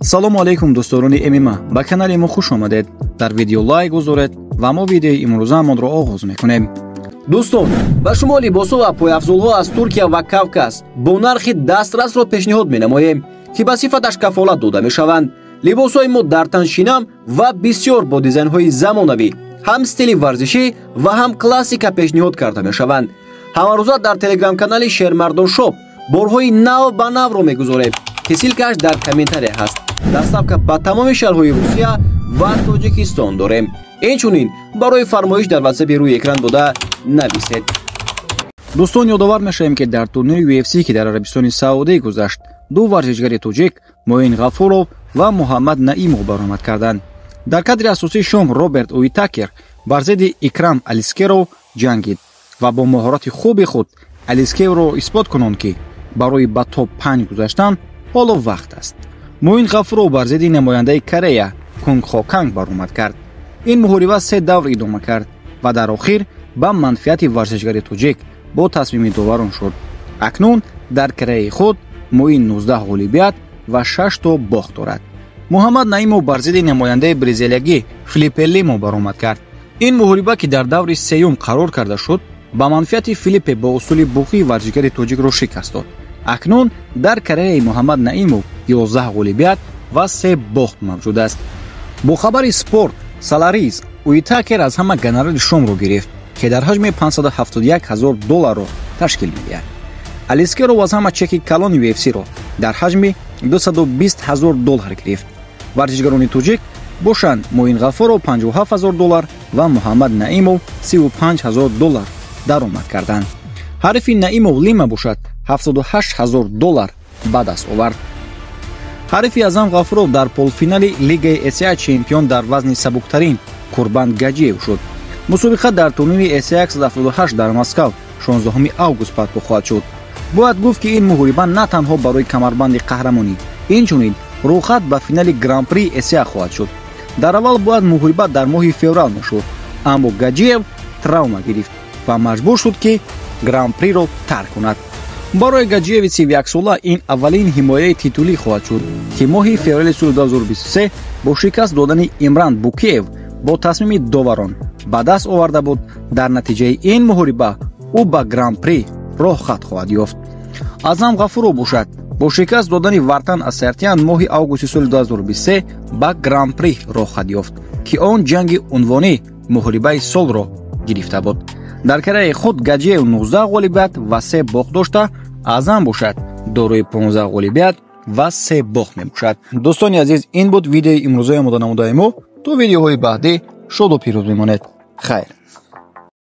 Салому алейкум, дӯстдорони ММА, ба канали мо хуш омадед. Дар видео лайк гузоред ва мо видеои имрӯзаамонро оғоз мекунем. Дӯстон, ба шумо либосҳо ва пойафзолҳо аз Туркия ва Кавказ бо нархи дастрасро пешниҳод менамоем, ки ба сифаташ кафолат дода мешаванд. Либосҳои мо дар таншинам ва бисёр бо дизайнҳои замонавӣ, ҳам стили варзишӣ ва ҳам классика пешниҳод карда мешаванд. Ҳамарӯза дар телеграм-канали Шермардон Шоп борҳои нав ба навро мегузорем, ки ссылка ш дар комментария ҳаст. Доставка ба тамоми шаҳрҳои Русия ва Тоҷикистон дорем. Инчунин барои фармоиш дар ватсапи рӯи экран дода нависед. Дӯстон, ёдовар мешавем, ки дар турнири UFC, ки дар Арабистони Саудӣ гузашт, ду варзишгари тоҷик, Муин Ғафуров ва Муҳаммад Наимов, баромад карданд. Дар кадри асосии шом Роберт Уитакер бар зидди Икрам Алискеров ҷангид ва бо маҳорати хуби худ Алискеровро исбот кунонд, ки барои ба топ 5 гузаштан ҳоло вақт аст. Муин Ғафуров бар зидди намояндаи Корея Кунгхо Канг баромад кард. Ин муҳориба се давр идома кард ва дар охир ба манфиати варзишгари тоҷик бо тасмими доварон шуд. Акнун дар карьераи худ Муин 19 ғолибият ва 6 то бохт дорад. Муҳаммад Наимов бар зидди намояндаи бразилиягӣ Филиппе Лимо баромад кард. Ин муҳориба, ки дар даври сеюм қарор карда шуд, ба манфиати Филиппе бо усули буғӣ варзишгари тоҷикро шикаст дод. Акнун дар карьераи Муҳаммад Наимов 11 ғолибият ва се бохт мавҷуд аст. Бо хабари спорт Салариз, Уитакер аз ҳама гонорари шомро гирифт, ки дар ҳаҷми 571 ҳазор долларро ташкил медиҳад. Алискеров аз ҳама чеки калони UFC-ро дар ҳаҷми 220 ҳазор доллар гирифт. Варзишгарони тоҷик бошанд, Муин Ғафуров 57 ҳазор доллар ва Муҳаммад Наимов 35 ҳазор доллар даромад карданд. Ҳарифи Наимов Лима бошад, 78 ҳазор доллар ба даст овард. Ҳарифи Азам Ғафуров дар полуфинали Лигаи ACA чемпион дар вазни сабуктарин Курбан Гаҷиев шуд. Мусобиқа дар турнири ACA 178 дар Москав 16 август барпо хоҳад шуд. Бояд гуфт, ки ин муҳориба на танҳо барои камарбанди қаҳрамонӣ, инчунин рӯхат ба финали Гран-при ACA хоҳад шуд. Дар аввал бояд муҳориба дар моҳи феврал мешуд, аммо Гаҷиев травма гирифт ва маҷбур шуд, ки Гран-приро тарк кунад. Барои Гаҷиеви 31-сола ин аввалин ҳимояи титулӣ хоҳад шуд, ки моҳи феврали соли 2023 бо шикаст додани Имран Букеев бо тасмими доварон ба даст оварда буд. Дар натиҷаи ин муҳориба ӯ ба Гран-при роҳхат хоҳад ёфт. Азам Ғафуров бошад, бо шикаст додани Вартан Асартян моҳи августи соли 2023 ба Гран-при роҳхат ёфт, ки он ҷанги унвонӣ муҳорибаи солро гирифта буд. Дар карьераи худ Гаҷиев 19 ғолибият ва се бохт дошта, Аъзам бошад, дорои 15 ғолибият ва се бохт мебошад. Дӯстони азиз, ин буд видеои имрӯзаи омода намудаи мо. То видеоҳои баъдӣ шоду пирӯз бимонед. Хайр.